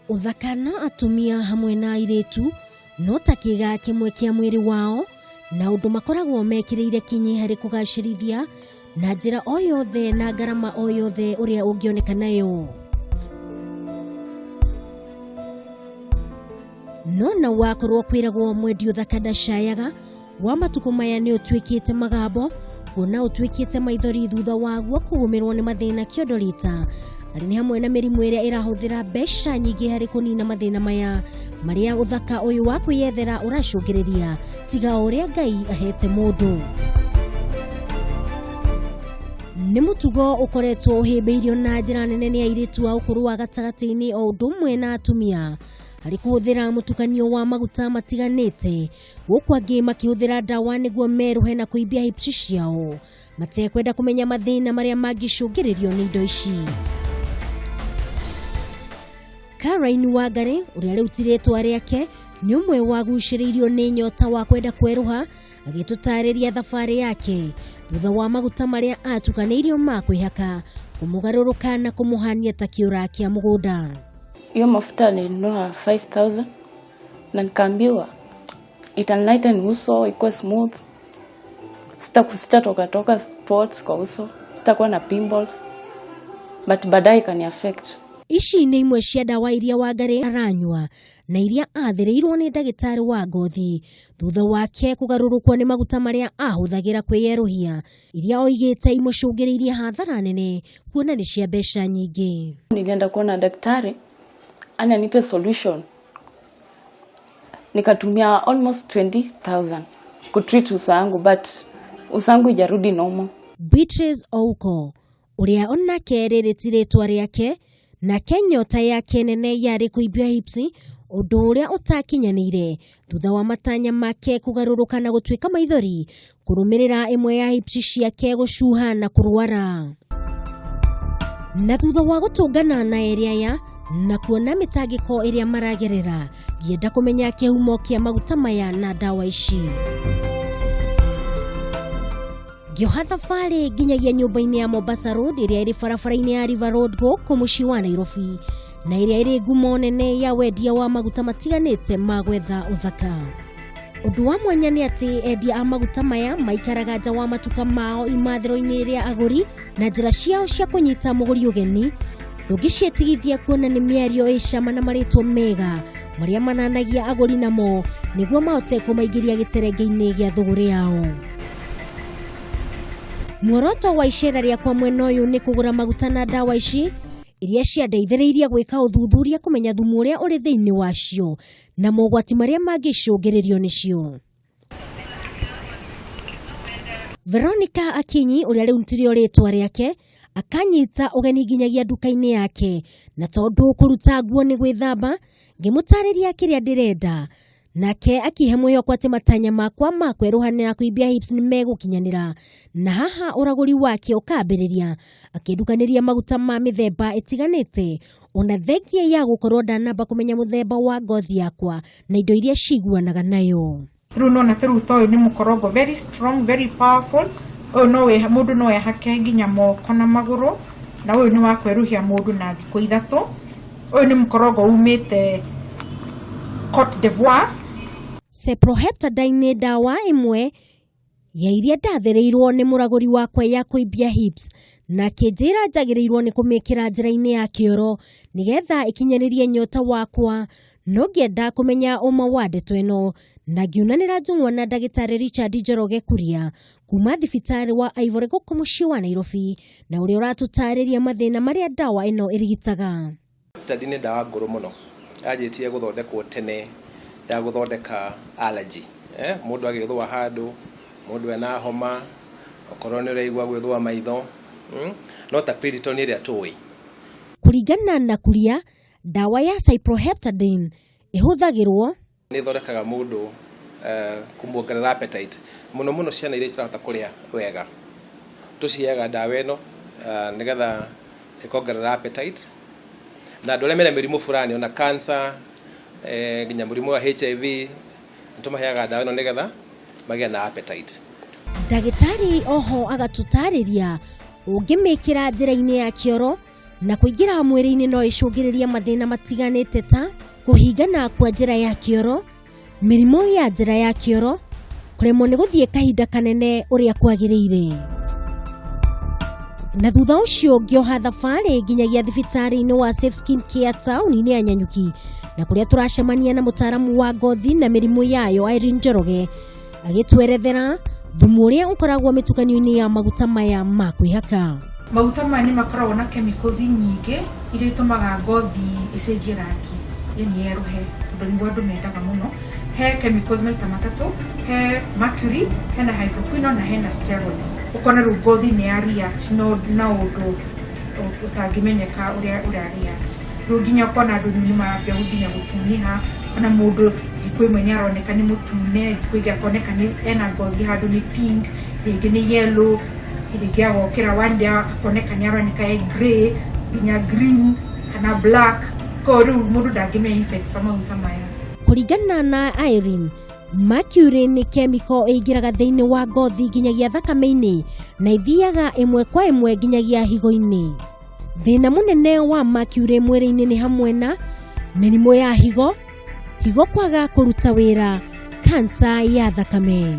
Ũthaka na atumia hamwe na airĩtu no ta kĩga kĩmwe kĩa mwĩrĩ wao na ũndũ makoragwo mekĩrĩire kinyi harĩ kũgacĩrithia na njĩra o yothe na ngarama o yothe ũrĩa ũngĩoneka nayo. No na wakorwo kwĩragwo mwendi ũthaka ndacayaga, wa matukũ maya nĩ ũtuĩkĩte magambo, kuona ũtuĩkĩte maithori thutha waguo kũgũmĩrwo nĩ mathĩna kĩondo rita arĩ nĩ hamwe na mĩrimũ ĩrĩa ĩrahũthĩra mbeca nyingĩ harĩ kũnina mathĩna maya marĩa ũthaka ũyũ wa kwĩyethera ũracũngĩrĩria, tiga o ũrĩa Ngai ahete mũndũ. Nĩ mũtugo ũkoretwo ũhĩmbĩirio na njĩra nene nĩ airĩtu a ũkũrũ wa gatagatĩ-inĩ o ũndũ ũmwe na atumia harĩ kũhũthĩra mũtukanio wa maguta matiganĩte, gũkũ angĩ makĩhũthĩra ndawa nĩguo merũhe na kũimbia hips ciao matekwenda kũmenya mathĩna marĩa mangĩcũngĩrĩrio nĩ indo ici. Caroline Wangari, ũrĩa rĩu ti rĩtwa rĩake, nĩ ũmwe wagucĩrĩirio nĩ nyota wa kwenda kwerũha, agĩtũtarĩria thabarĩ yake thutha wa maguta marĩa atukanĩirio ma kwĩhaka kũmũgarũrũka na kũmũhania ta kĩũra kĩa mũgũnda. Hiyo mafuta nilinunua 5000 na nikaambiwa ita lighten uso ikuwe smooth, sitatoka toka spots kwa uso, sitakuwa na pimples, but baadaye ikani affect. Ici nĩ imwe cia ndawa iria Wangari aranyua na iria athĩrĩirwo nĩ ndagĩtarĩ wa ngothi thutha wake kũgarũrũkwo nĩ maguta marĩa ahũthagĩra kwĩyerũhia, iria oigĩte imũcũngĩrĩirie hathara nene kuona nĩ cia mbeca nyingĩ. Nilienda kuona daktari ananipe solution, nikatumia almost 20,000 kutreat uso wangu, but uso wangu ijarudi normal. Beatrice Ouko, ũrĩa onake rĩrĩ ti rĩtwa rĩake, nake nyota yake nene yarĩ kũimbia hips, ũndũ ũrĩa ũtakinyanĩire thutha wa matanya make kũgarũrũka na gũtuĩka maithori kũrũmĩrĩra ĩmwe ya hips ciake gũcuha na kũrwara. Na thutha wa gũtũngana na erĩ aya na kuona mĩtangĩko ĩrĩa maragerera, ngĩenda kũmenya kĩhumo kĩa maguta maya na ndawa ici. Ngĩoha thabarĩ nginyagia nyũmba-inĩ ya Mombasa Road ĩrĩa ĩrĩ barabara-inĩ ya River Road gũkũ mũciĩ wa Nairobi, na ĩrĩa ĩrĩ ngumo nene ya wendia wa maguta matiganĩte ma gwetha ũthaka. Ũndũ wa mwanya nĩ atĩ endia a maguta maya maikaraga nja wa matuka mao imathĩro-inĩ rĩa agũri, na njĩra ciao cia kũnyita mũgũri ũgeni ndũngĩciĩtigithia kuona nĩ mĩario ĩ cama na marĩtwa mega marĩa mananagia agũri namo nĩguo mahote kũmaingĩria gĩterenge-inĩ gĩa thũgũrĩ yao. Muoroto wa icera rĩakwa mwena ũyũ nĩ kũgũra maguta na ndawa ici iria ciandeithĩrĩirie gwĩka ũthuthuria kũmenya thumu ũrĩa ũrĩ thĩinĩ wacio na mogwati marĩa mangĩcũngĩrĩrio nĩcio. Veronica Akinyi, ũrĩa rĩu tirio rĩtwa rĩake, akanyita ũgeni nginyagia nduka-inĩ yake, na tondũ kũruta nguo nĩ gwĩthamba, ngĩmũtarĩria kĩrĩa ndĩrenda, nake akĩhe mwĩhoko atĩ matanya makwa ma kwerũha na kũimbia hips nĩ megũkinyanĩra, na haha ũragũri wake ũkambĩrĩria akĩndukanĩria maguta ma mĩthemba ĩtiganĩte, ona thengia ya gũkorwo ndanamba kũmenya mũthemba wa ngothi yakwa na indo iria ciguanaga nayo. Rĩu nona ta rĩu ta ũyũ nĩ mũkorongo very strong, very powerful. Ũyũ no wĩha, mũndũ no ehake nginya moko na magũrũ, na ũyũ nĩ wa kwerũhia mũndũ na thikũ ithatũ. Ũyũ nĩ mũkorongo umĩte Cote d'Ivoire. Cyproheptadine nĩ ndawa ĩmwe ya iria ndathĩrĩirwo nĩ mũragũri wakwa ya kũimbia hips, na akĩnjĩra njagĩrĩirwo nĩ kũmĩkĩra njĩra-inĩ ya kĩoro nĩgetha ĩkinyanĩrie nyota wakwa. No ngĩenda kũmenya ũma wa ndeto ĩno na ngiunanĩra njũng'wa na ndagĩtarĩ Richard Njoroge Kuria kuma thibitarĩ wa Ivory gũkũ mũciĩ wa Nairobi, na ũrĩa ũratũtarĩria mathĩna marĩa ndawa ĩno ĩrigitaga. Heptadine nĩ ndawa ngũrũ mũno, yanjĩtie gũthondekwo tene ya gũthondeka allergy. Mũndũ agĩthũa handũ, mũndũ ena homa, okorwo nĩ ũraigua gwĩthũa maitho, no ta Piriton ĩrĩa tũĩ. Kũringana na Kuria, ndawa ya cyproheptadine ĩhũthagĩrwo nĩ ĩthondekaga mũndũ kũmuongerera appetite, mũno mũno ciana iria itarahota kũrĩa wega. Tũciheaga ndawa ĩno nĩgetha ĩkongerera appetite, na andũ arĩa mena mĩrimũ fulani ona cancer, nginya mũrimũ wa HIV, nĩtũmaheaga ndawa ĩno nĩgetha magĩe na appetite. Ndagĩtarĩ oho agatũtarĩria ũngĩmĩkĩra njĩra-inĩ ya kĩoro Na kũingĩra mwĩrĩ-inĩ no ĩcũngĩrĩrie mathĩna matiganĩte ta kũhingana kwa njĩra ya kĩoro, mĩrimũ ya njĩra ya kĩoro, kũremwo nĩ gũthiĩ kahinda kanene ũrĩa kwagĩrĩire. Na thutha ũcio ngĩoha thabarĩ nginyagia thibitarĩ-inĩ wa Safe Skin Care taũni-inĩ ya Nyanyuki, na kũrĩa tũracemania na mũtaaramu wa ngothi na mĩrimũ yayo Irene Njoroge agĩtwerethera thumu ũrĩa ũkoragwo mĩtukanio-inĩ ya maguta maya ma kwĩhaka. Maguta maya nĩ makoragwo na chemicals nyingĩ iria itũmaga ngothi ĩcenjie rangi, yani yerũhe, tondũ nĩguo andũ mendaga mũno. He chemicals maita matatũ: he mercury, hena hydroquinone na hena steroids. Ũkona rĩu ngothi nĩ ya react no na ũndũ ũtangĩmenyeka ũrĩa ũra react. Rĩu nginya ũkona andũ nĩ marambia nginya gũtunĩha. Ona mũndũ thikũ ĩmwe nĩ aroneka nĩ mũtune, thikũ ĩngĩ akoneka nĩ ena ngothi handũ nĩ pink, rĩngĩ nĩ yellow, rĩngĩ agokĩra one day akoneka nĩ aroneka e grey, nginya green kana black. Koguo rĩu mũndũ ndangĩmenya effects wa maguta maya. Kũringana na Irene, mercury nĩ chemical ĩingĩraga thĩinĩ wa ngothi nginyagia thakame-inĩ na ithiaga ĩmwe kwa ĩmwe nginyagia higo-inĩ. Thĩna mũnene wa mercury mwĩrĩ-inĩ nĩ hamwe na mĩrimũ ya higo, higo kwaga kũruta wĩra, kansa ya thakame.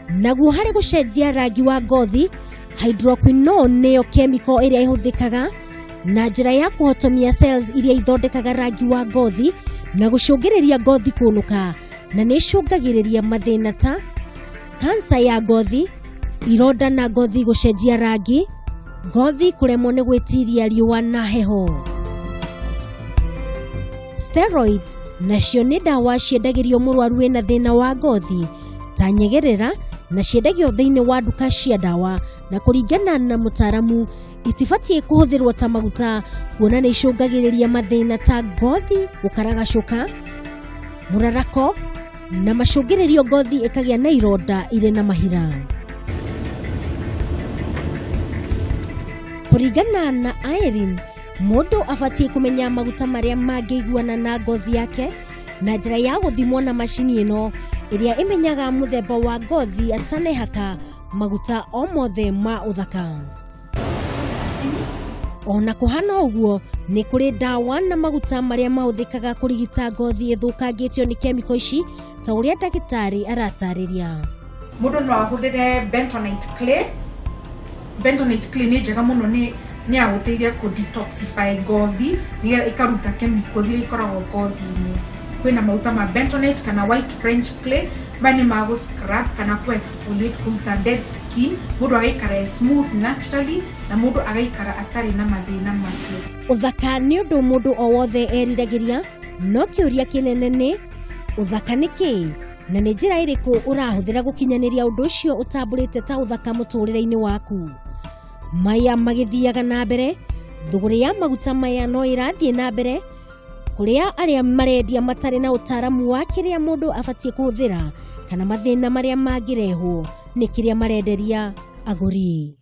Naguo harĩ gũcenjia rangi wa ngothi, hydroquinone nĩyo chemical ĩrĩa ĩhũthĩkaga na njĩra ya kũhotomia cells iria ithondekaga rangi wa ngothi na gũcũngĩrĩria ngothi kũnũka, na nĩ ĩcũngagĩrĩria mathĩna ta kansa ya ngothi, ironda na ngothi gũcenjia rangi, ngothi kũremwo nĩ gwĩtiria riũa na heho. Steroids nacio nĩ ndawa ciendagĩrio mũrwaru wĩna thĩna wa ngothi ta nyegerera, na ciendagio thĩinĩ wa nduka cia ndawa, na kũringana na mũtaaramu itibatiĩ kũhũthĩrwo ta maguta, kuona nĩ icũngagĩrĩria mathĩna ta ngothi gũkaragacũka, mũrarako na macũngĩrĩrio ngothi ĩkagĩa na ironda irĩ na mahira. Kũringana na Irene, mũndũ abatiĩ kũmenya maguta marĩa mangĩiguana na ngothi yake na njĩra ya gũthimwo na macini ĩno ĩrĩa ĩmenyaga mũthemba wa ngothi atanehaka maguta o mothe ma ũthaka. Ona kũhana ũguo, nĩ kũrĩ ndawa na maguta marĩa mahũthĩkaga kũrigita ngothi ĩthũkangĩtio nĩ kemiko ici, ta ũrĩa ndagĩtarĩ aratarĩria. Mũndũ no ahũthĩre bentonite clay. Bentonite clay nĩ njega mũno, nĩ ya gũteithia kũ detoxify ngothi nĩgetha ĩkaruta chemicals iria ikoragwo ngothi-inĩ. Kwĩna maguta ma bentonite kana white French clay. Maya nĩ ma gũ scrub kana kũ exfoliate, kũruta dead skin, mũndũ agaikara e smooth naturally na mũndũ agaikara atarĩ na mathĩna macio. Ũthaka nĩ ũndũ mũndũ o wothe eriragĩria, no kĩũria kĩnene nĩ ũthaka nĩ kĩĩ, na nĩ njĩra ĩrĩkũ ũrahũthĩra gũkinyanĩria ũndũ ũcio ũtambũrĩte ta ũthaka mũtũrĩre-inĩ waku. Maya magĩthiaga na mbere, thũgũrĩ ya maguta maya no ĩrathiĩ na mbere, kũrĩa arĩa marendia matarĩ na ũtaaramu wa kĩrĩa mũndũ abatiĩ kũhũthĩra kana mathĩna marĩa mangĩrehwo nĩ kĩrĩa marenderia agũri.